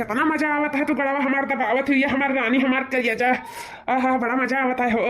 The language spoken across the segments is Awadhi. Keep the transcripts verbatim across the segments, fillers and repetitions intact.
कितना मजा आवत है, तू गड़वा हमार दबावत हुई है, हमार रानी, हमार करेजा। आहा, बड़ा मजा आवत है हो।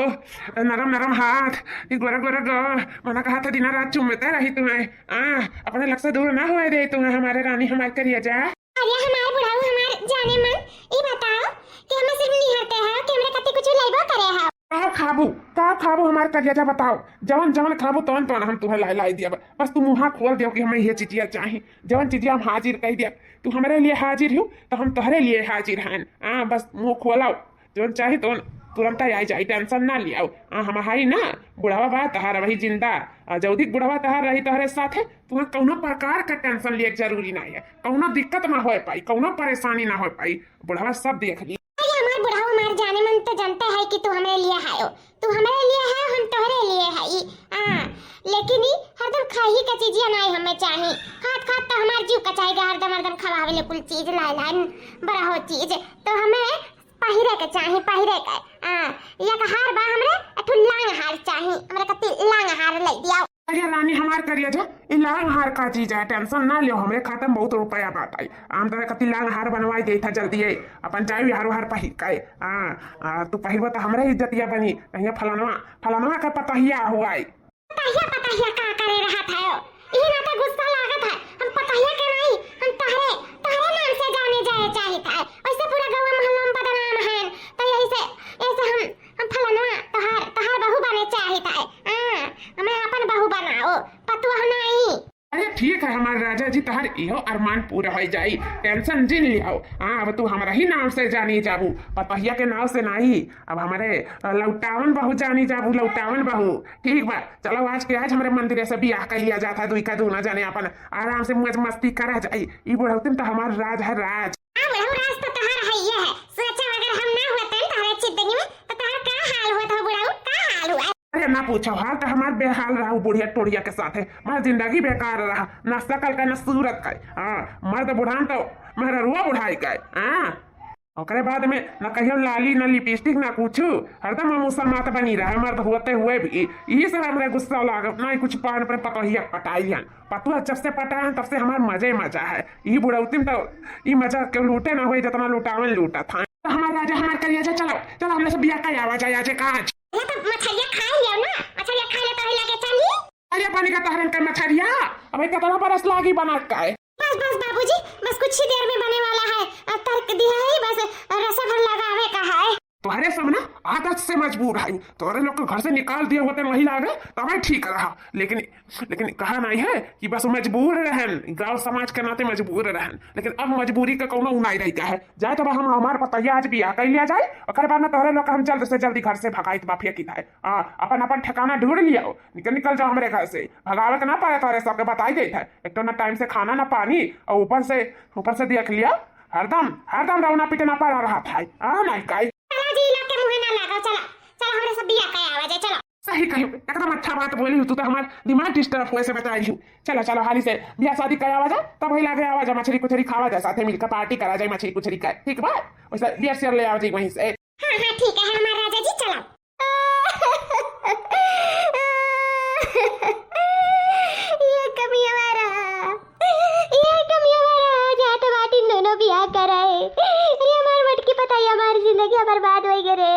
नरम नरम हाथ, ई गोरा गोरा गाल, मना कहा था दिना रात चुम्मते रही तुम्हें। आ, अपने लग से दूर ना होए दे तुम्हें, हमारे रानी, हमार करेजा। अरे हमार बुढ़ऊ, हमार जाने मन, ई बताओ कि हमें सिर्फ निहरते हो कि हमरे कत्ती कुछ लइबो करे हो? का खाबू, का खाबू हमार करेजा, बताओ। जवन जवन खाबू तवन तवन हम तुम्हें लाई लाई दिया। बस तू मुँहा खोल दियो कि हमें ये चीजिया चाही, जवन चीजिया हम हाजिर कह दिया। तू हमरे लिए हाजिर हो तो हम तोहरे लिए हाजिर हैं। हाँ, बस मुँह खोलाओ, जवन चाही तवन तुरंत आई जाई, tension ना लियाओ। हाँ, हम हाई ना, बुढ़वा बा तहार वही जिंदा। आ, जौदी बुढ़वा तहार रही तोहरे साथे, तुम्हें कौनो प्रकार का tension लिए के जरूरी ना है, कौनो दिक्कत ना होए पाई, कौनो परेशानी ना होए पाई, बुढ़वा सब देख ली। अरे हमार बुढ़ऊ, हमार जाने मन तो जानते है कि तू हमरे लिए आयो, तू हमरे लिए है, हम तोहरे लिए है। आ, लेकिन ई हरदम खाही का चीजिया नाई हमें चाही। खात खात तो हमार जीव कचाई गा, हरदम हरदम खवावे ले कुल चीज लाए लाए, बड़ा हो चीज। तो हमें पहिरे के चाही, पहिरे के। आ, एक हार बा हमरे, एक ठो लांग हार चाही, हमरे कत्ती लांग हार लइ दियाओ। अरे रानी हमार करेजा, ई लांग हार का चीज है, tension ना लियो, हमरे खाता में बहुत रुपया बाटइ। हम तोहरे कत्ती लांग हार बनवाई देत है जल्दी है, अपन जाई हारो हार पहिर के। हाँ, आ, तू पहिरबो तो हमरे इज्जतिया बनी, कहिया फलनवा, फलनवा का पतहिया हुआई। पतहिया, पतहिया का करे रहत है? इही नाते गुस्सा लागत है। हम पतहिया के नाई, हम तोहरे, तोहरे नाम से जाने जाए चाहित है। वैसे पूरा गौवा मोहल्ला में बदनाम है, तो यही से, यही से हम, हम फलनवा तोहार, तोहार बहू बने चाहित है। हाँ, हमें अपन बहू बनाओ, पतोह नाई। अरे ठीक है हमार राजा जी, तोहार इहो अरमान पूरा होइ जाई, tension जिन लियाओ। हाँ, अब तू हमरा ही नाम से जानी जाबू, पतोहिया के नाम से नाई। अब हमरे, अ, लौटावन बहू जानी जाबू, लौटावन बहू। ठीक बा, चलो आज के आज हमरे मंदिरे से बियाह कर लिया जात है, दुई का दूना जाने अपन आराम से मौज मस्ती करा जाई। ई बुढ़ौती में तो हमार राज है, राज। हाँ बुढ़ऊ, राज तो तोहार है, ये है। सोचा अगर हम ना होते तोहरे जिंदगी में तो तोहार का हाल होत हो बुढ़ऊ, का हाल हुआ? अरे ना पूछो, हाल तो हमार बेहाल रहा बुढ़िया टोड़िया के साथे। हमार जिंदगी बेकार रहा, ना शकल का ना सूरत का। हाँ, मर्द बुढ़ान तो मेहररुआ बुढ़ाई का। हाँ, ओकरे बाद में ना कहियो लाली, ना लिपस्टिक, ना कुछु, हरदम मुसलमात बनी रहे मर्द होते हुए भी। यही से हमरे गुस्सा लागत, ना ही कुछ पान पर पतोहिया पटाई हन। पतोह जब से पटाए हैं, तब से हमार मजे मजा है। ई बुढ़ौती में तो ई मजा के लूटे ना होई, जितना लुटावन लूटत हैं। तो हमार राजा, हमार करेजा, चलो, चलो, हमरे से बियाह कर आवा जाए आज एक आज। ये तो मछरिया खाई लियो ना, मछरिया खाई ले तो लगे चली। अरे बन का तहरन का मछरिया, अबे कितना बरस लागी बना का है। बस, बस बाबूजी, बस कुछ ही देर में बने वाला है। अ, तर्क दिया है, बस रसा भर लगावे का है। तोहरे सब ना आदत से मजबूर है, तोहरे लोग के घर से निकाल दिए होते वही लागे तबे ठीक रहा। लेकिन, लेकिन कहा नहीं है कि बस मजबूर रहन, गाँव समाज के नाते मजबूर रहन, लेकिन अब मजबूरी का कौनो उनाई रह गया है। जाए तब हम हमार पतोहिया आज बियाह कर लिया जाए, ओकर बाद में तोहरे लोग के हम जल्द से जल्दी घर से भगाइत बा फेंकी दाए। हाँ, अपन, अपन ठिकाना ढूंढ लियो, निकल, निकल जाओ हमरे घर से, भगावे के ना पड़े तोहरे सबके, बताई देत है। एक तो ना टाइम से खाना ना पानी, और ऊपर से, ऊपर से देख लिया, हरदम, हरदम रौना पीटना पड़ा रहा था। हाँ, नहीं काई। चला जी, ई लोग के मुँहे ना लागो, चला, चला हमरे सब बियाह कहे आवा जाए, चला। सही कही, एकदम अच्छा बात बोली हूँ, तू तो हमार दिमाग disturb हुए से बचाई हूँ। चला, चला हाली से बियाह शादी कहे आवा जाए, तब वही लागे आवा जाए, मछली कुछरी खावा जाए, साथे मिलकर party करा जाए, मछली कुछरी का, ठीक बा? वैसे beer share ले आवा जाए वहीं से। हाँ, हाँ, ठीक है हमार राजा जी, चला। ये कमिया वाला, ये कमिया वाला जात बाटिन दोनों बियाह कराए। अरे हमार मटकी पतोहिया, हमार जिंदगी बर्बाद होइ गए रे,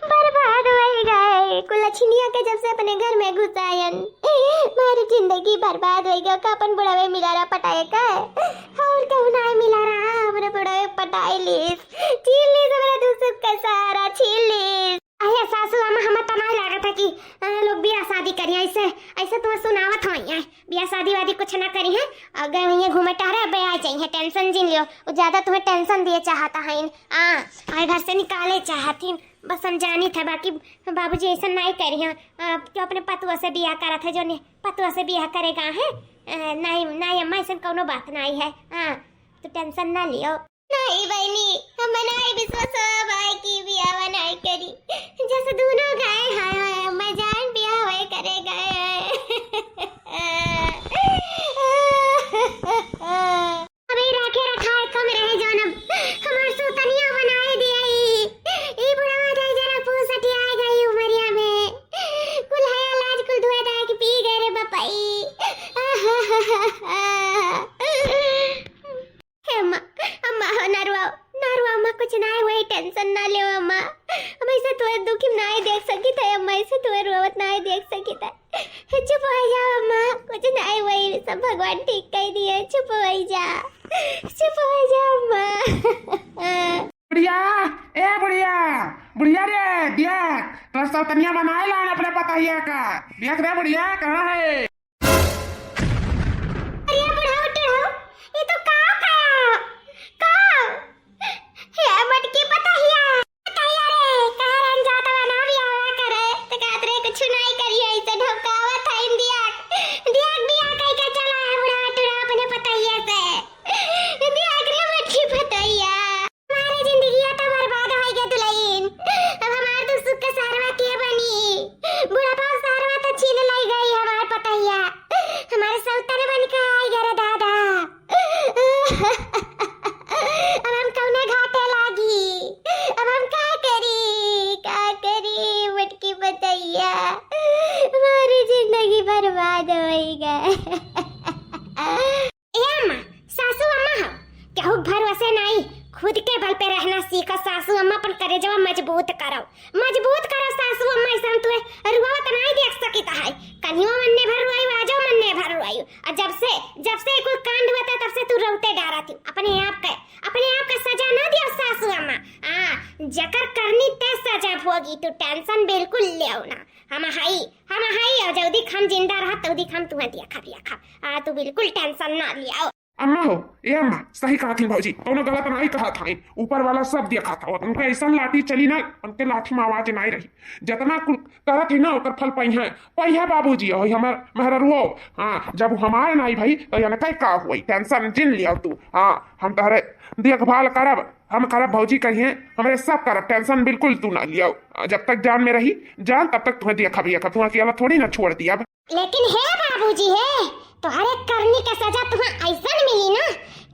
बर्बाद होइ गए। कुल लछिनिया के जब से अपने घर में घुसायन, हमार जिंदगी बर्बाद होइ गए। का अपन बुढ़ावे मिला रहा पटाए का, और कहूँ ना मिला रहा हमरे बुढ़ावे पटाए लीस, छीन लीस हमरा दुख सुख का सहारा, छीन लीस। अरे सासू अम्मा, हमें तो नहीं लागत है कि, अ, लोग बियाह शादी करिए ऐसे, ऐसे तुम्हें सुनावत हो, ये बियाह शादी वादी कुछ ना करी है। और गए हुई घूमे टहरे, अब आ जाई है, tension जिन लियो। वो ज्यादा तुम्हें tension दिए चाहता है इन, आ, और घर से निकाले चाहती। बस हम जानी था, बाकी बाबूजी ऐसा नहीं करी है। आ, क्यों अपने पतुआ से बियाह करा था, जो ने पतुआ से बियाह करेगा है? आ, नहीं, नहीं अम्मा, ऐसा कौनो बात नहीं है। हाँ, तो tension ना लियो। नहीं बहिनी, हम नहीं विश्वास हो भाई की बियाह नहीं करी। जस दोनों गए हैं, मैं जान बियाह होए करे गए हैं। अबे राखे रखाए कम रहे जौन अब हमार सुतनिया बनाए दिया ई। ई बुढ़वा जाए जरा फूल सटिया गई उमरिया में। कुल हया लाज कुल धुआ दाग पी गए रे बपई। हे अम्मा, अम्मा हो ना रो, हो जा, चुप हो जा अम्मा। बुढ़िया, ए बुढ़िया, बुढ़िया रे, देख, तोर सौतनिया बनाए लान अपने पतहिया का। देख रे बुढ़िया, कहाँ है? अरे बुढ़ऊ, टुढ़ऊ, ये तो का खाया? का? हे मटकी पतहिया। पतहिया रे, कहाँ रन जात बा ना बियाहवा करे? त कहत रहे कुछ नाई करिए, ऐसे ढौकावत है इंडिया। दिया बियाह कई के चला है बुढ़ऊ, टुढ़ऊ अपने पतहिया से। दिया रे मटकी पतहिया। हमारे जिंदगिया तो बर्बाद होइ गए दुल्हन। अब हमार दुख सुख के सहारवा के बनी? बुढ़ापा सहारवा तो छीन लई गई हमार पतहिया। हमारे सौतन बन के आई गए रे दादा। अब हम कौने घाटे लागी? अब हम का करी, का करी, मटकी पतहिया? हमारी जिंदगी बर्बाद होइ गए। ए अम्मा, सासू अम्मा हो, केहू के भरोसे नाई, खुद के बल पे रहना सीखो सासू अम्मा, अपन करेजवा मजबूत करो, मजबूत करो सासू अम्मा, ऐसा हम तुहे रुआवत नाई देख सकित है। कनियो मन्ने भर रुआई, आजो मन्ने भर रुआई। और जब से, जब से कुल कांड हुआ था, तब से तू रोते डारत ही। अपने आप के, अपने आप के सजा ना दियो सासू अम्मा। आ, जकर करनी ते सजा भोगी, तू tension बिल्कुल लेव ना। हम हई, हम हई, और जौदिक हम जिंदा रहब, तौदिक हम तुहें देखब, देखब। आ, तू बिल्कुल tension ना लियाओ। अम्मा हो, ए अम्मा, सही कहत ही भौजी, कौनो गलत नाई कहत हई। ऊपर वाला सब देखत हौ, उनका ऐसन लाठी चली ना, उनके लाठी में आवाज नाई रही। जतना कुल करत ही ना, ओकर फल पइहें, पइहें बाबूजी, और हमार मेहररुओ। हाँ, जब हमार नाई भई, तो इनका का हुई? Tension जिन लियाओ तू। हाँ, हम तोहरे देखभाल करब, हम करब भौजी कहिए, हमरे सब करब, tension बिल्कुल तू ना लियाओ। जब तक जान में रही जान, तब तक तुहें देखब, देखब, तुहें अकेला थोड़ी ना छोड़ दियब। लेकिन हे बाबूजी हे, तोहरे करनी के सजा तुहें ऐसन मिली ना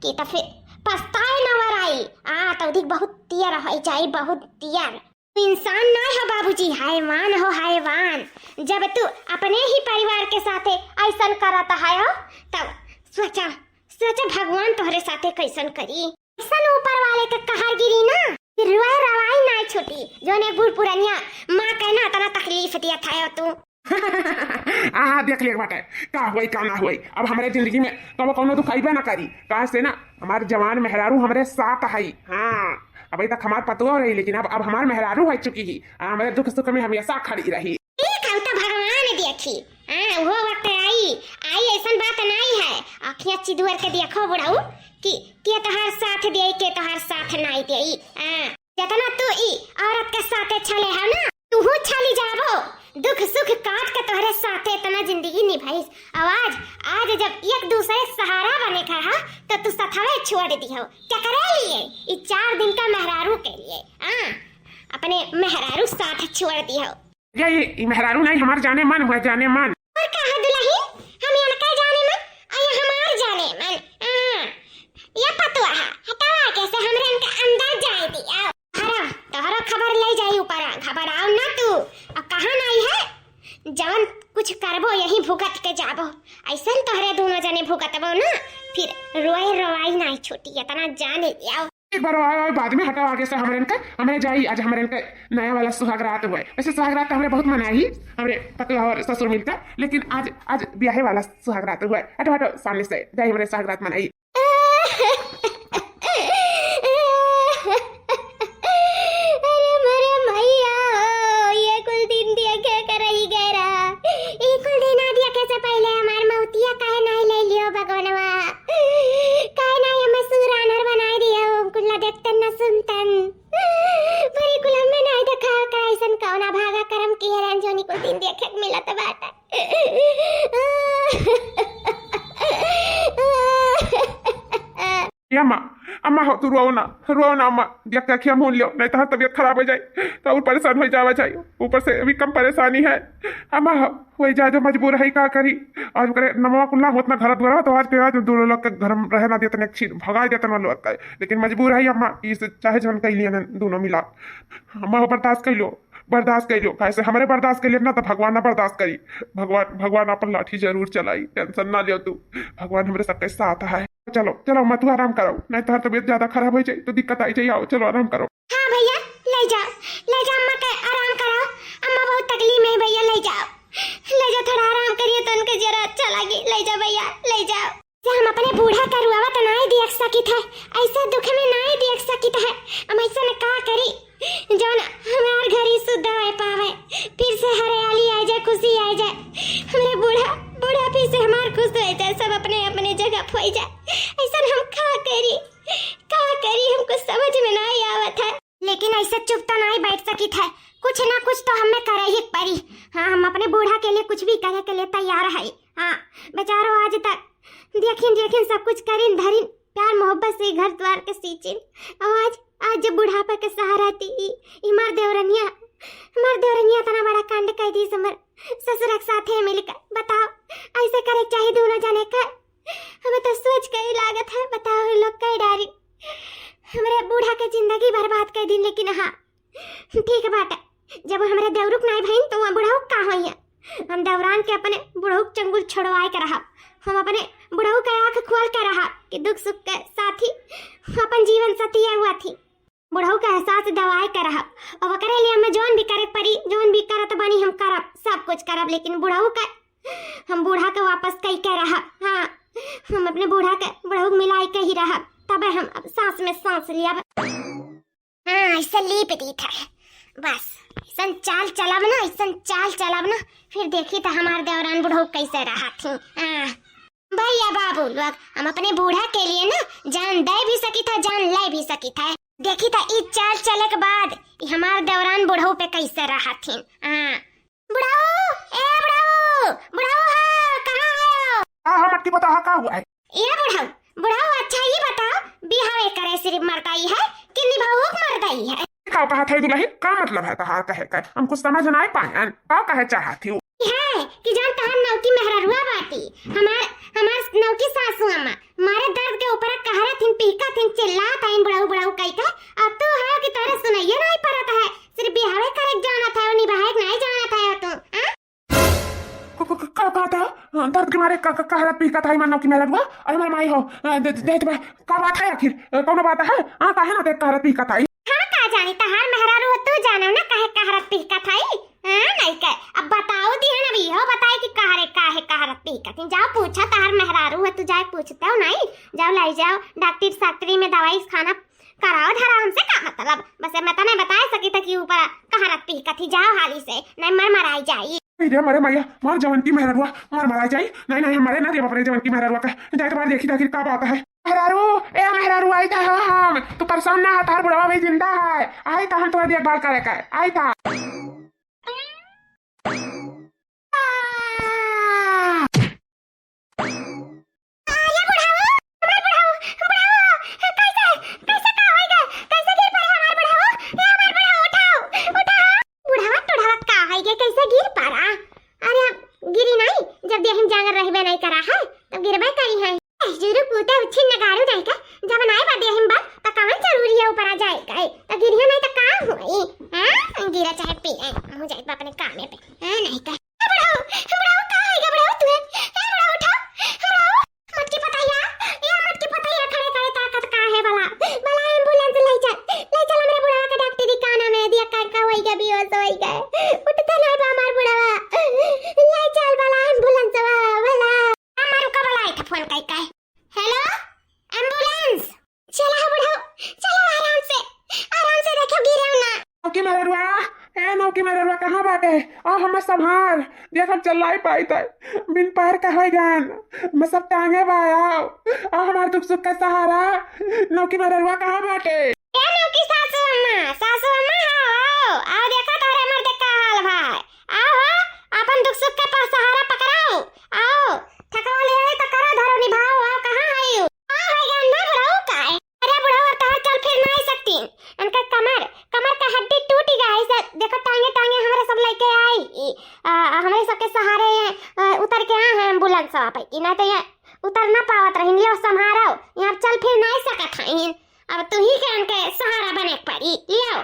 कि त फिर पछताए न वराई। आ, तौदिक बहुत तियर होइ जाई, बहुत तियर। तू इंसान ना हो बाबूजी, हैवान हो हैवान। जब तू अपने ही परिवार के साथे ऐसन करत है हो, तब सोचा, सोचा भगवान तोहरे साथे कैसन करी। ऐसन ऊपर वाले के कहर गिरी ना, फिर रोए रवाई ना छूटी। जोने बूढ़ पुरनिया माँ के ना इतना तकलीफ दिया था तू। हाँ, हाँ, देख लिया बाटे, का हुई, का ना हुई। अब हमरे जिंदगी में कबो कौनो दुख अइबे ना करी, काहे से ना हमार जवान मेहरारू हमरे साथ हई। हाँ, अभी तक हमार पतोह रही, लेकिन अब, अब हमार मेहरारू हो चुकी ही। हाँ, हमरे दुख सुख में हमेशा खड़ी रही। ठीक है, तो भगवान देखी। हाँ, वो वक्त आई, आई, ऐसन बात नाई है। अखियाँ चिदुअर के देखो बुढ़ऊ कि के तोहार साथ देई, के तोहार साथ नाई देई। हाँ, जतना तू ई औरत के साथे छले है ना, तूहू छली जाबो। दुख सुख काट के तोहरे साथे इतना जिंदगी निभाइस। अब आज, आज जब एक दूसरे के सहारा बने का है, तो तू सथवे छोड़ दिहो। केकरे लिए? ई चार दिन का मेहरारू के लिए। हाँ, अपने मेहरारू साथ छोड़ दिहो। ये, ये, ये मेहरारू नहीं, हमार जाने मन हुआ, जाने मन। और का है दुल्हन, हम इनका जाने मन, और ये हमार जाने मन। हाँ, ये पतोह, हटावा के से हमरे इनके अंदर जाए दिया। अरे, तोहरो खबर ले जाई ऊपर, घबराओ ना तू। अब कहाँ नाई है, जवन कुछ करबो यही भुगत के जाबो। ऐसन तोहरे दोनों जने भुगतबो ना, फिर रोए रोवाई नाई छूटी, इतना जाने लियाओ। एक बार आए, आए, बाद में हटाओ आगे से हमरे इनके, हमरे जाई, आज हमरे इनके नया वाला सुहागरात हुआ है। वैसे सुहागरात तो हमरे बहुत मनाई, हमरे पतोह और ससुर मिलकर, लेकिन आज, आज ब्याहे वाला सुहागरात हुआ है। हटो, हटो, सामने से जाई, हमरे सुहागरात मनाई। अरे मरे मैया हो, ये कुल दिन देखे के रही गए रहा। ये कुल दिन आ देखे से पहले हमार मौतिया काहे नाई ले लियो भगवानवा? काहे नाई हमें सूर आन्हर बनाए दियो, कुल ना देखतन ना सुनतन। पर ये कुल हमें नाई देखा का, ऐसन कौना भागा करम किहे रहन जोनी कुल दिन देखे के मिलत बाटे। ए अम्मा, अम्मा हो, तू रोओ ना, रोओ ना अम्मा, देख के अखिया मून लियो, नहीं तो तबीयत खराब हो जाए, तो और परेशान हो जावा जाए, ऊपर से अभी कम परेशानी है। अम्मा हो, वही जा जो मजबूर है, का करी, आज ओकरे नमवा कुल्ला होत ना घर दुआरा, तो आज के आज दोनों लोग के घर में रहे ना देतन, एक छीन भगाए देतन लोग के, लेकिन मजबूर है अम्मा, इस चाहे जवन कह लिया दोनों मिला। अम्मा हो, बर्दाश्त कर लो, बर्दाश्त कर लो, काहे से हमरे बर्दाश्त कर लेब ना, तो भगवान ना बर्दाश्त करी। भगवान, भगवान अपन लाठी जरूर चलाई, tension ना लियो तू, भगवान हमरे सबके साथ है। चलो, चलो, अम्मा तू आराम करो, नहीं तोहर तबीयत ज्यादा खराब हो जाई, तो दिक्कत आई जाई। आओ, चलो, आराम करो। हाँ भैया, ले जाओ, ले जाओ अम्मा के, आराम करो। अम्मा बहुत तकलीफ में है भैया, ले जाओ, ले जाओ, थोड़ा आराम करिए तो उनके जरा अच्छा लगी। ले जाओ भैया, ले जाओ। से हम अपने बूढ़ा के रुआ कित है, ऐसा दुख में नाई देख सकित है। हम ऐसा न का करी, जौन हमार घर ही सुद्धा आए पावे, फिर से हरियाली आए जाए, खुशी आए जाए। हमरे बूढ़ा, बूढ़ा फिर से हमार खुश हो जाए, सब अपने अपने जगह पे हो जाए। ऐसा हम का करी, का करी, हमको समझ में नाई आवत है। लेकिन ऐसे चुप तो नाई बैठ सकित है, कुछ ना कुछ तो हमें करे ही पड़ी। हाँ, हम अपने बूढ़ा के लिए कुछ भी करे के लिए तैयार है। हाँ, बेचारो आज तक देखिन देखिन सब कुछ करिन धरिन, प्यार मोहब्बत से घर द्वार के सींचिन। और आज, आज जब बुढ़ापा के सहारा दी, ई, ई हमार देवरनिया, हमार देवरनिया इतना बड़ा कांड कर दी हमर ससुर के साथे मिलकर। बताओ, ऐसे करे के चाही दोनों जने का? हमें तो सोच के ही लागत है, बताओ, ई लोग कई डारी हमरे बूढ़ा के जिंदगी बर्बाद कर दिन। लेकिन हाँ, ठीक बाटे, जब हमरे देवरुक नाई भइन, तो वहाँ बुढ़ऊ का होइया? हम देवरान के अपने बुढ़ऊ के चंगुल छोड़वाए के रहब। हम अपने बुढ़ऊ के आँख खोल के रहब कि दुख सुख के साथी, अपन जीवन साथी हुआ थी। बुढ़ऊ के एहसास दवाए के रहब। अब ओकरे लिए हमें जौन भी करे के पड़ी, जौन भी करत बानी हम करब, सब कुछ करब, लेकिन बुढ़ऊ के हम बूढ़ा के वापस कई के रहब। हाँ, हम अपने बूढ़ा के बुढ़ऊ के मिलाई के ही रहब, तबे हम अब सांस में सांस लियब। हाँ, ऐसे लीप दीत है। बस, ऐसन चाल चलब ना, ऐसन चाल चलब ना, फिर देखी तो हमार देवरान बुढ़ऊ कैसे रहत ही। हाँ। भैया बाबू लोग, हम अपने बूढ़ा के लिए ना जान दे भी सकित है, जान ले भी सकित है। देखी तो ई चाल चले के बाद ई हमार देवरान बुढ़ऊ पे कैसे रहत ही। हाँ। बुढ़ऊ, ए बुढ़ऊ, बुढ़ऊ हो, कहाँ हो? हाँ, हाँ, मटकी पतोहा, का हुआ है? ए बुढ़ऊ, बुढ़ऊ, अच्छा ये बताओ, बिहावे करे सिर्फ मर्दाई है कि निभाऊ मर्दाई है? का कहत है दुलही, का मतलब है तहार कहे का? हम कुछ समझ नाई पाएन, का कहे चाहत ही? है कि जौन तहार नौकी मेहररुआ बाटी, हमार, हमार नौकी सासू अम्मा, मारे दर्द के ऊपर कहरत हिन, पीकत हिन, चिल्लात हिन, बुढ़ऊ, बुढ़ऊ कही के, और तू है कि तोहरे सुनइये नाई परत है, सिर्फ बिहावे करे के जानत है, निभाए के नाई जानत है तू, हाँ? क-, क-, क-, का कहत है? दर्द के मारे क-, क-, कहरत पीकत है, मानो कि मेहररुआ, अरे हमार माई हो, अ, दे, दे, दे, का बात है आखिर? अ, कौनो बात है? हाँ, काहे ना देख कहरत पीकत है? हम का जानी, तहार मेहरारू हो, तू जानो ना काहे कहरत पीकत है? हाँ, नहीं कहे। अब बताओ दिहन, अब इहो बताए कि कहरे काहे कहरत पीकत है। जाओ पूछा, तहार मेहरारू हो, तू जाए पूछते हो नहीं? जाओ लाई जाओ, डॉक्टर साक्टरी में दवाई खाना कराओ धरा, हमसे का मतलब? बस मैं तने बताए सकी था कि ऊपर कहरत पीकत ही, जाओ हाली से, नहीं मर मराई जाई। अरे मरे मैया, मार जवन की मेहररुआ, मार मराई जाई। नहीं, नहीं, हम मरे ना देब अपने जवन की मेहररुआ का। जाए तो बाहर देखी आखिर का बात है। मेहरारू, ए मेहरारू, आई था हम, तू परेशान ना हो, तार बुढ़वा भी जिंदा है। आई था हम तोहर देखभाल करे का, आई था। आ, ये बुढ़ाऊ, हमार बुढ़ाऊ, बुढ़ाऊ, कैसे, कैसे का होई गए? कैसे गिर पड़े हमार बुढ़ाऊ? ए हमार बुढ़ाऊ, उठाओ, उठाओ। बुढ़ावा, टुढ़ावा का होई गए? कैसे गिर पड़ा? अरे, गिरी नहीं, जब देहिन जांगर रहबे नहीं करा है, तब गिरबे करी है। ए, जुरु पूते उछिन नगारू नहीं का, जब नाई बा देहिन बा, त कवन जरूरी है ऊपर आ जाए का? त गिरिया नहीं त का होई? हाँ, गिरा चाहे पी, ए, मुँह जाए अपने कामे पे। हाँ, नहीं का। बुढ़ऊ, बुढ़ऊ, का होइगा बुढ़ऊ तुहे? ए बुढ़ऊ, उठो, बुढ़ऊ। मटकी पतैया, ए मटकी पतैया, खड़े खड़े ताकत का है भला? भला एम्बुलेंस ले चल, ले चल हमरे बुढ़वा के डॉक्टरी खाना में, दिया का का होइगा, बेहोश होइगा। उठते नहीं बा हमार बुढ़वा। ले चल भला एम्बुलेंस वा, भला। हमार का भला आई था फोन कई का? Hello, ambulance. चला हो बुढ़ऊ, चला आराम से, आराम से देखो गिरो ना। नौकी मेहररुआ, ए नौकी मेहररुआ, कहाँ बाटे? आ हमें संभार, देख हम चल नाई पाई तय। बिन पैर का है जान, मैं सब टांगे बा आओ। आ हमार दुख सुख का सहारा, नौकी मेहररुआ कहाँ बाटे? ए नौकी सासू अम्मा, सासू अम्मा, आओ, आओ, आओ देखो तोहरे मर्द का हाल भाई। आओ हो, अपन दुख सुख के पर सहारा पकड़ाओ। आओ, थकवा ले आई तो करो धरो निभाओ, आओ कहाँ है यू? आ भाई गंदा बुढ़ऊ का है? अरे बुढ़ऊ, अब तोहर चल फिर ना आई सकती। इनका कमर, कमर का हड्डी टूट गया है, इसे देखो टांगे टांगे हमारे सब लेके आई। ई, आ, आ, हमारे सबके सहारे ये, आ, उतर के आए हैं एम्बुलेंस पे। ई ना तो ये उतर ना पावत रही, लियो संभारो, यहाँ चल फिर ना आई सकत हैं। अब तू ही के इनके सहारा बने के पड़ी, लियो।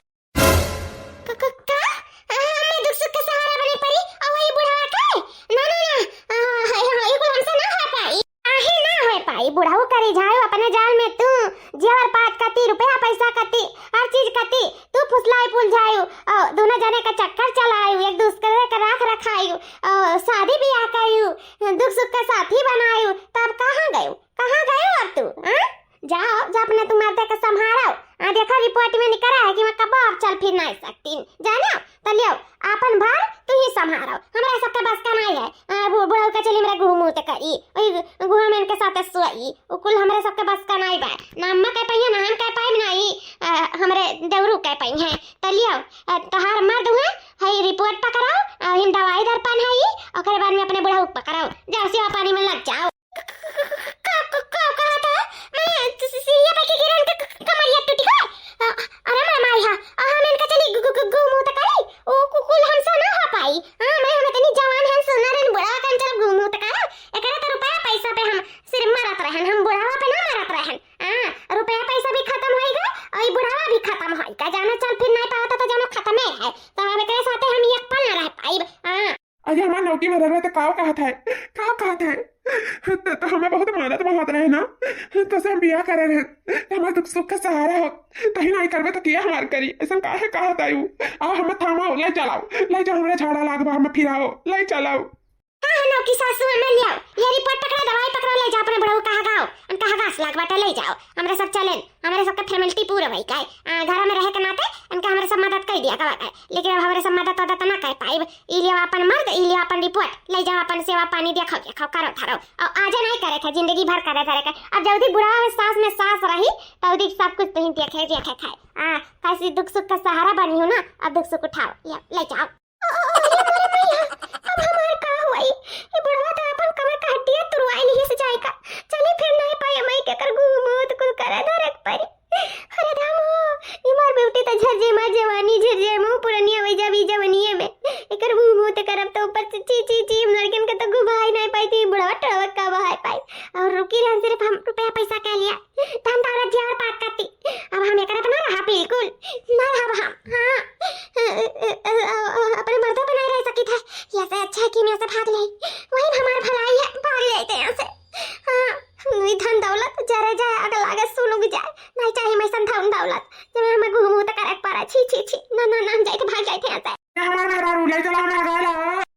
क-, क-, का? आ, हमें दुख सुख के सहारा बने पड़ी, और वही बुढ़वा के? ना, ना, ना, आ, ये, ये कुल हमसे ना हो पाई। काहे ना हो पाई? बुढ़ऊ करी जायो अपने जाल में तू, जेवर पात कती, रुपया पैसा कती, हर चीज कती, तू फुसलाई पुल जायो, और दोनों जने का चक्कर चलायो, एक दूसरे का राख रखायो, और शादी ब्याह करियो, दुख सुख का साथी बनायो, तब कहाँ गयो? कहाँ गयो अब तू? हाँ? जाओ, अपने तू मर्दे के संभारो। आ, देखो, रिपोर्ट में निकरा है कि मैं कबो अब चल फिर नाहीं सकती, जानो? तो लियो, आपन भर तू ही संभारो, हमरा सबके बस का नाहीं है। आ, बु-, बुढ़ऊ के चली हमरे गुहमूत करी, ओई गुहा में इनके साथे सोई, उ कुल हमरे सबके बस का नाहीं बा। ना अम्मा कह पाई है, ना हम कह पाई, ना ही, आ, हमरे देवरू कह पाई है। तो लियो, आ, तोहार मर्द हुए, हई रिपोर्ट पकड़ाओ, आ, हम दवाई दर्पण है, ओकरे बाद में अपने बुढ़ऊ पकड़ाओ, जाओ सेवा पानी में लग जाओ। का, का, का कहत है? मैं स-, स-, सीढ़िया पे के गिरन के क-, क-, कमरिया टूट गए। अ, अरे मैं माई हा, अ, हम इनका चली गु-, गु-, गु-, गुमूत करी। ओ कु-, कुल हमसे ना हो पाई। हाँ, मैं हम इतनी जवान हन, सुनर हन, बुढ़ा कन चल गुमूत करा। एकरे तो रुपया पैसा पे हम सिर्फ मरत रहन, हम बुढ़ावा पे ना मरत रहन। हाँ, रुपया पैसा भी खत्म होई गए और ये बुढ़ावा भी खत्म होई गए। जानो चल फिर नहीं पावत तो जानो खत्म है। तो अब एकरे साथे हम एक पल ना रह पाइब। हाँ। अरे हमार नौकी में रहे तो काव कहत है, काव कहत है? तो, तो हमें बहुत मानत बहुत रहे ना, तो से हम बियाह करे रहे, तो हमार दुख सुख का सहारा हो, तही नहीं करबे तो किया हमार करी, ऐसा काहे कहत आयु? आओ हमें थामाओ, ले चलाओ, ले जाओ, हमरा झाड़ा लाग बा, हमें फिराओ, ले चलाओ। का है नौकी सासू, हमें ले आओ, ये रिपोर्ट पकड़ा, दवाई पकड़ा, ले जाओ अपने बुढ़ऊ कहाँ गाओ, हम कहाँ घास लाग बाटे, ले जाओ, हमरा सब चलेन। हमरे सबके फॉर्मेलिटी पूरा भई का है। आ, घर में रहे के नाते इनका हमरे सब मदद कर दिया का बाटे, लेकिन अब हमरे सब मदद वदद ना कर पाइब। ई लियो अपन मर्द, ई लियो अपन रिपोर्ट, ले जाओ अपन सेवा पानी देखो, देखो, करो धरो। और आजे नहीं करे थे, जिंदगी भर करे धरे के। अब जल्दी बुढ़ावा में सास में सास रही, तौदी सब कुछ तुहीं देखे, देखे खाए। आ, कैसी दुख सुख का सहारा बनी हो ना, अब दुख सुख उठाओ, ले, ले जाओ। अरे मोरे मैया, अब हमार का होई? ई बुढ़वा तो आपन कमर का हड्डियां तुड़वाई लिहिस जाए का। चली फिर नहीं पाई माई के कर गुहमूत कुल करे धरे के परी। अरे रामो, ई मार बेटी तो झर जे मार जवानी झर जे मुंह पुरनिया वही जब ई जवनिये में। एकर गुहमूत करब तो ऊपर से ची, ची, ची, हम लड़कन के तो गुभाई नहीं पाई थी, बुढ़वा टड़वा का बहाई पाई। और रुकी रहन सिर्फ हम रुपया पैसा के लिए। धन दौलत जियार पात करती। अब हम एकरा पे ना रहा बिल्कुल। ना रहब हम। हाँ। अ, अ, अ, अ, अ, अपने मर्दों पे नहीं रह सकी था। ये से अच्छा है कि मैं से भाग ले। वही हमार भलाई है, भाग लेते यहाँ से। हाँ, ये धन दौलत जरे जाए, आग लागे, सुलग जाए। नहीं चाहिए मैं सन धन दौलत। जब हमें गुहमूत करे के पड़ा। छी, छी, छी। ना, ना, ना, हम जाए तो भाग जाए थे यहाँ से। हमार मेहरारू, ले चला हमार गाला।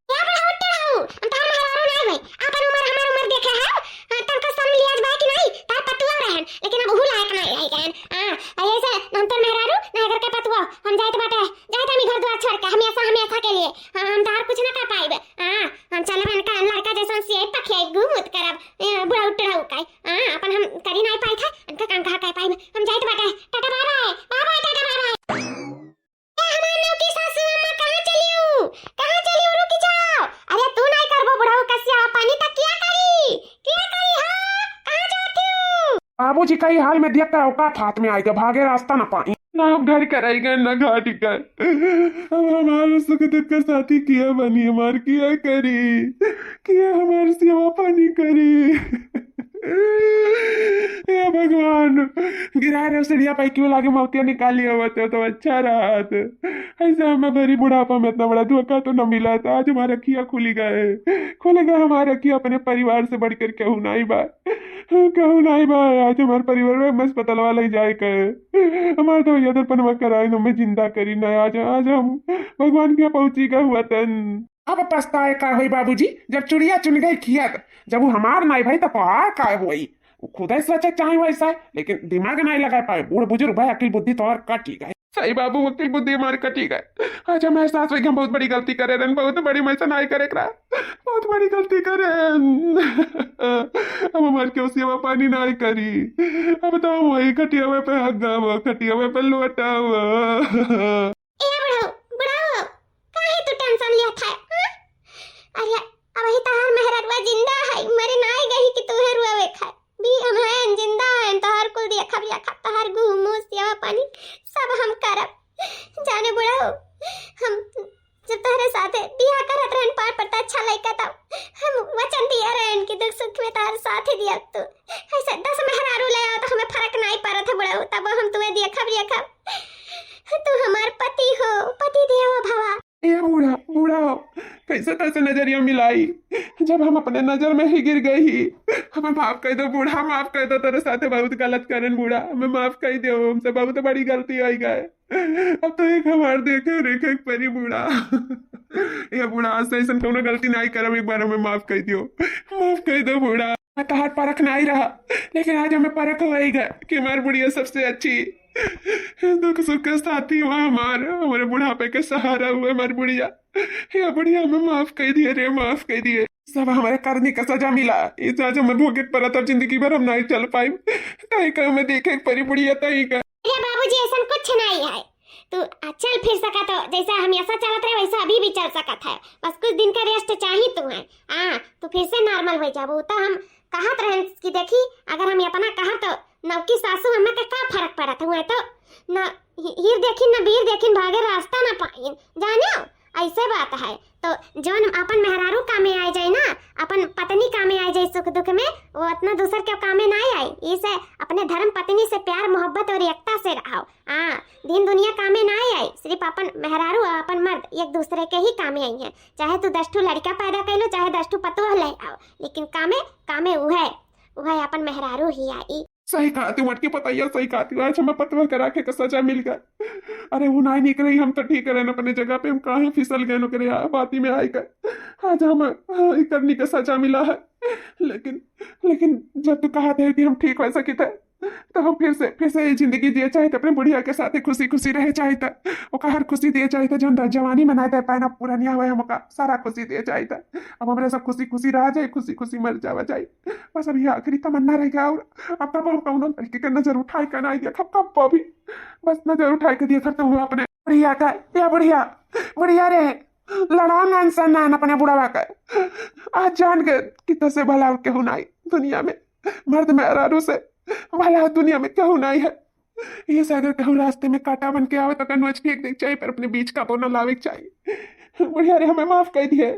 ए बुढ़ऊ, टड़ऊ, हम तोहार मेहरारू नाई होई। आपन उमर, हमार उमर देखे है। हाँ, तनका शर्म लिहाज बा कि नाई? तार पतुआ रहन, लेकिन अब उहू लायक नाई रह गए। हाँ, ऐसे हम तोर मेहरारू, ना एकर के पतुआ। हम जाइत बाटे, जाइत हमी घर द्वार छोड़ के, हमेशा, हमेशा के लिए। हाँ, हम तोहार कुछ ना कर पाइबे। हाँ, हम चलब इनका लड़का जैसन सियाई पखियाई गुहमूत करब। ए, बुढ़ऊ टड़ऊ का। हाँ, अपन हम करी नाई पाई था, इनका काम कहा कर पाइबे। हम जाइत बाटे, tata bye bye, bye bye, tata bye bye. ए, हमार नौकी सासू अम्मा, कहाँ चलियो? कहाँ चलियो? रुक जाओ। अरे तू नहीं करबो बुढ़ऊ कसिया पानी तक क्या करी? क्या करी? हाँ, कहाँ जाती हो? बाबूजी कई हाल में देखता है, औकात हाथ में आएगा, भागे रास्ता ना पाई। ना हम घर कराई गए, ना घाट गए। अब हमारे सुख दुख का साथी किया बनी, हमार किया करी? किया हमार सेवा पानी करी? हे भगवान, गिरा रहे सीढ़िया पे क्यों लागे मौतिया निकाली आवत हो तो अच्छा रहत। ऐसे हमें भरी बुढ़ापा में इतना बड़ा धोखा तो न मिला था। आज हमारा अखिया खुली गए, खुली गए हमारा अखिया। अपने परिवार से बढ़कर केहू नाई बा, केहू नाई बा। आज हमारे परिवार में मस्त पतलवा लग जाए के, हमारे तो भैया दर्पणवा कराए न, हमें जिंदा करी ना। आज, आज हम भगवान के यहाँ पहुँची गए वतन। अब पछताए का होई बाबूजी, जब चुड़िया चुन गई खियत, जब वो हमार नाई भाई तो तोहार का होई? वो खुदे सोचे चाहे वैसा है, लेकिन दिमाग नहीं लगा पाए। बूढ़ बुजुर्ग भाई, अकिल बुद्धि तोहार कटी गए। सही बाबू, अकिल बुद्धि हमारी कटी गए। आज हम एहसास हुई कि हम बहुत बड़ी गलती करे रहन, बहुत बड़ी, मैं से नाई करे करा, बहुत बड़ी गलती करे रहन। अब हमार क्यों सेवा पानी नाई करी? अब तो हम वही खटियावे पे हगावा, खटियावे पे लोटावा। ए बुढ़ऊ, बुढ़ऊ, काहे तू टेंशन लिया था, हाँ? अरे, अबही तहार मेहररुआ जिंदा है, मरे नाई गही कि तूहे रुआवे खाए। भी हम हैं, जिंदा हैं, तोहार कुल दिया खब, या खब, तोहार गुहमूस, सेवा पानी, सब हम करब। जाने बुढ़ऊ, हम जब तोहरे साथे बियाह करत रहन, पार पड़ता अच्छा लइका, तब हम वचन दिया रहन कि दुख सुख में तोहरे साथे दिया तू। ऐसे दस मेहरारू ले आओ तो हमें फर्क नहीं पड़त है बुढ़ऊ, तब हम तुम्हें दिया खब, या खब। तू हमार पति हो, पति देवो भवा। ए बूढ़ा, बूढ़ा हो, कैसे तैसे नजरिया मिलाई? जब हम अपने नजर में ही गिर गई ही। हमें माफ कर दो बूढ़ा, माफ कर दो, तेरे साथे बहुत गलत करन बूढ़ा, हमें माफ कर दो, हमसे बहुत बड़ी गलती हो गई। अब तो एक हमार देखे रेखे के परी बूढ़ा। ये बूढ़ा, आज से ऐसन कौनो गलती नाई करब, एक बार हमें माफ कर दियो, माफ कर दो बूढ़ा। मैं तहार परख नाई रहा, लेकिन आज हमें परख होइगा कि हमार बुढ़िया सबसे अच्छी दुख सुख के साथी हुआ हमार, हमारे बुढ़ापे के सहारा हुआ हमार बुढ़िया। हे बुढ़िया, हमें माफ कर दिए रे, माफ कर दिए। सब हमारे करनी का सजा मिला, इस सजा में भोगे के पड़त, अब जिंदगी भर हम नहीं चल पाई। तई का हमें देखे के परी बुढ़िया, तई का। अरे बाबूजी, ऐसन कुछ नहीं है। तू, आ, चल फिर सकत हो, जैसा हमेशा चलत रहे वैसा अभी भी चल सकत है। बस कुछ दिन का रेस्ट चाही तू है। हाँ, तू फिर से नॉर्मल हो जाबू। तो हम कहत रहन कि देखी, अगर हम इतना कहब तो नौकी सासू हमें के का फर्क पड़त हुआ तो न हि-, हीर देखिन न बीर देखिन, भागे रास्ता न पाइन, जानो, ऐसे बात है। तो जौन अपन मेहरारू कामे आए जाए ना, अपन पत्नी कामे आए जाए सुख दुख में, वो उतना दूसर के कामे ना आए। इसे अपने धर्म पत्नी से प्यार मोहब्बत और एकता से रहो। हाँ, दिन दुनिया कामे ना आए, सिर्फ अपन मेहरारू और अपन मर्द एक दूसरे के ही कामे आई हैं। चाहे तू दस ठू लड़का पैदा कर लो, चाहे दस ठू पतोह ले आओ, लेकिन कामे, कामे उहे, उहे अपन मेहरारू ही आई। सही कहा तू मटकी पतैया, सही कहा तू। आज हमें पतवा के राखे के सजा मिल गए। अरे वो नाई निकले, हम तो ठीक रहे अपने जगह पे, हम काहे फिसल गए ओकरे आ-, बाती में आए कर। आज हम, हाँ, ई करनी के सजा मिला है। लेकिन, लेकिन जब तू कहा थे कि हम ठीक हो सकी थे, तो हम फिर से, फिर से ये जिंदगी जिए चाहे थे, अपने बुढ़िया के साथ खुशी खुशी रहे चाहे थे, ओका हर खुशी दिए चाहे थे, जौन जवानी मनाए थे, पाए ना पुरानिया हुआ, हम ओका सारा खुशी दिए चाहे थे। अब हमरे सब खुशी खुशी रहा जाए, खुशी खुशी मर जावा जाए। बस अब ये आखिरी तमन्ना रह गया, और अब कब हम कौनो लड़की के नजर उठाए के ना देखब, कब भी बस नजर उठाए के देखब तो हुआ अपने बुढ़िया का, या बुढ़िया, बुढ़िया रे, लड़ाओ ना इंसान ना अपने बुढ़वा का। आज जान गए कि तोसे भला और केहू नाई दुनिया में, मर्द मेहरारू से भला दुनिया में केहू नाई है। ये से अगर केहू रास्ते में कांटा बन के आवे तो कन्वच फेंक दे के चाहिए, पर अपने बीच का बोना लावे के चाहिए। बुढ़िया रे, हमें माफ कर दिए,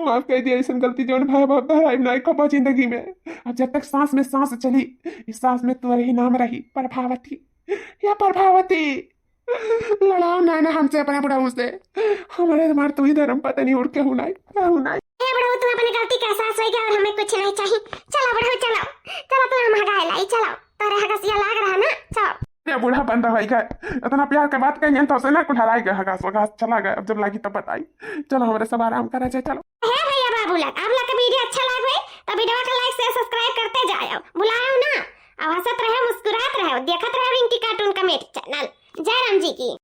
माफ कर दिए। ऐसन गलती जौन भाई बाप दोहराई ना कबो जिंदगी में। अब जब तक सांस में सांस चली, इस सांस में तोरे ही नाम रही, प्रभावती, या प्रभावती। लड़ाओ ना, ना हमसे, अपने बुढ़ऊ से। हमारे, हमारे तू ही धर्म पत्नी, और केहू नाई, केहू नाई। ए बुढ़ऊ, तू अपने गलती के एहसास होइगा और हमें कुछ नहीं चाहिए। चलो बुढ़ऊ, चलो, चलो, तू हम हगाए लाई, चलो। तोरे हगसिया लाग रहा ना, चलो। ये बूढ़ा बंदा होइगा, इतना प्यार के बात कही तो उसे ना कुल हराई गए, हगास वगास चला गए, अब जब लागी तब बताई। चलो हमरे सब आराम करा जाए, चलो। हे भैया बाबू लोग, आप लोग का वीडियो अच्छा लाग होई तो वीडियो का like, share, subscribe करते जाओ, भुलाओ ना। और हंसत रहे, मुस्कुरात रहे, देखत रहे रिंकी cartoon comedy channel। जय राम जी की।